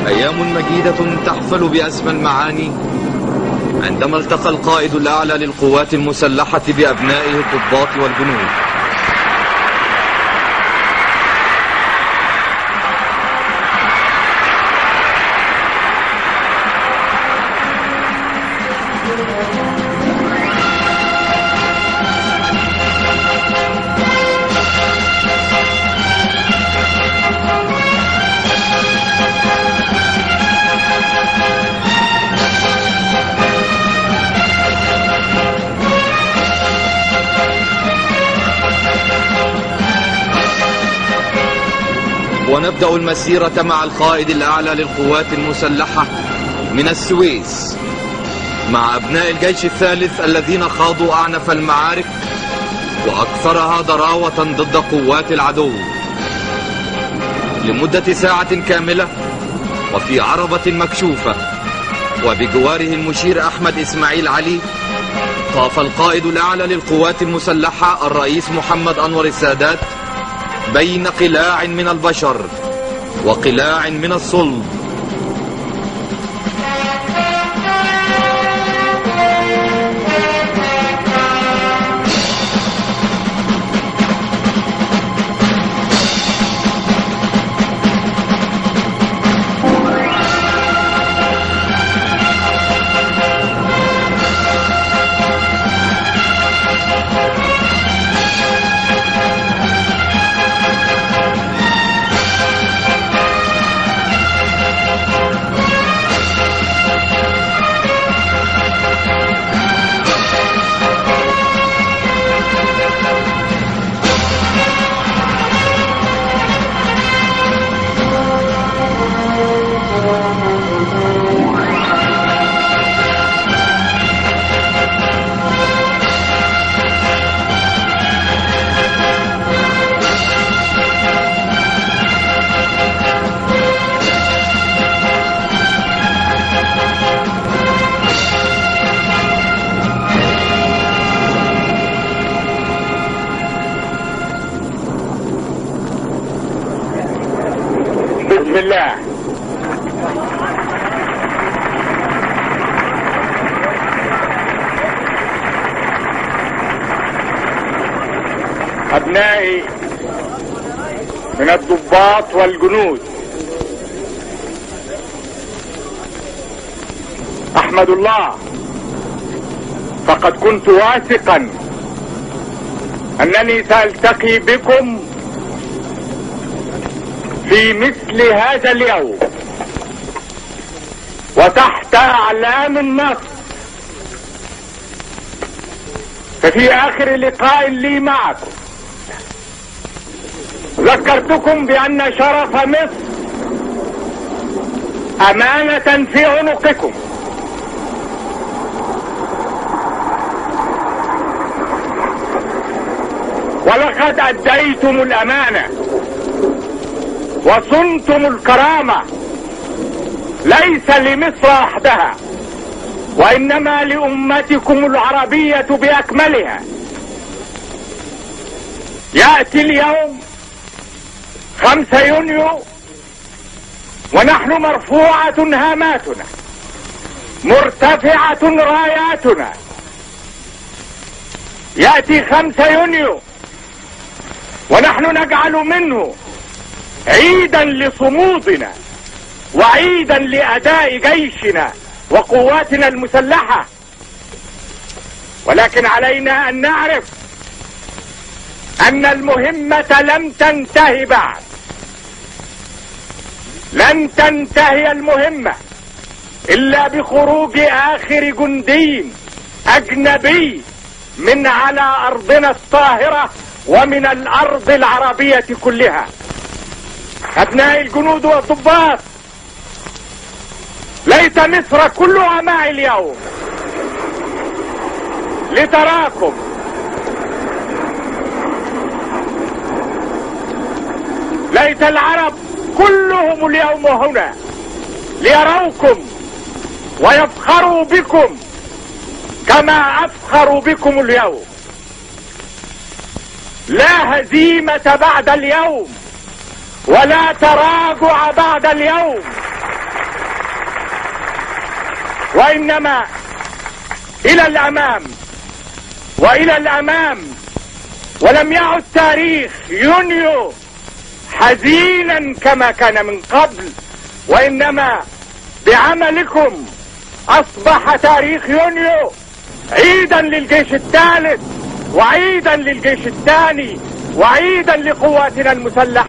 أيام مجيدة تحفل بأسمى المعاني عندما التقى القائد الأعلى للقوات المسلحة بأبنائه الضباط والجنود. ونبدأ المسيرة مع القائد الأعلى للقوات المسلحة من السويس مع أبناء الجيش الثالث الذين خاضوا أعنف المعارك وأكثرها ضراوة ضد قوات العدو لمدة ساعة كاملة وفي عربة مكشوفة، وبجواره المشير أحمد إسماعيل علي. طاف القائد الأعلى للقوات المسلحة الرئيس محمد أنور السادات بين قلاع من البشر وقلاع من الصلب. بسم الله. أبنائي من الضباط والجنود، أحمد الله فقد كنت واثقا أنني سألتقي بكم في مثل هذا اليوم وتحت أعلام النصر. ففي آخر لقاء لي معكم ذكرتكم بأن شرف مصر أمانة في عنقكم. ولقد أديتم الأمانة وصنتم الكرامة، ليس لمصر وحدها وإنما لأمتكم العربية بأكملها. يأتي اليوم 5 يونيو ونحن مرفوعة هاماتنا، مرتفعة راياتنا. يأتي 5 يونيو ونحن نجعل منه عيدا لصمودنا وعيدا لأداء جيشنا وقواتنا المسلحة. ولكن علينا أن نعرف أن المهمة لم تنتهي بعد. لن تنتهي المهمة إلا بخروج آخر جندي أجنبي من على أرضنا الطاهرة ومن الأرض العربية كلها. أبناء الجنود والضباط، ليت مصر كلها معي اليوم لتراكم. ليت العرب كلهم اليوم هنا ليروكم ويفخروا بكم كما أفخر بكم اليوم. لا هزيمة بعد اليوم ولا تراجع بعد اليوم. وإنما إلى الأمام وإلى الأمام. ولم يعد تاريخ يونيو حزينا كما كان من قبل، وإنما بعملكم أصبح تاريخ يونيو عيدا للجيش الثالث، وعيدا للجيش الثاني، وعيدا لقواتنا المسلحة.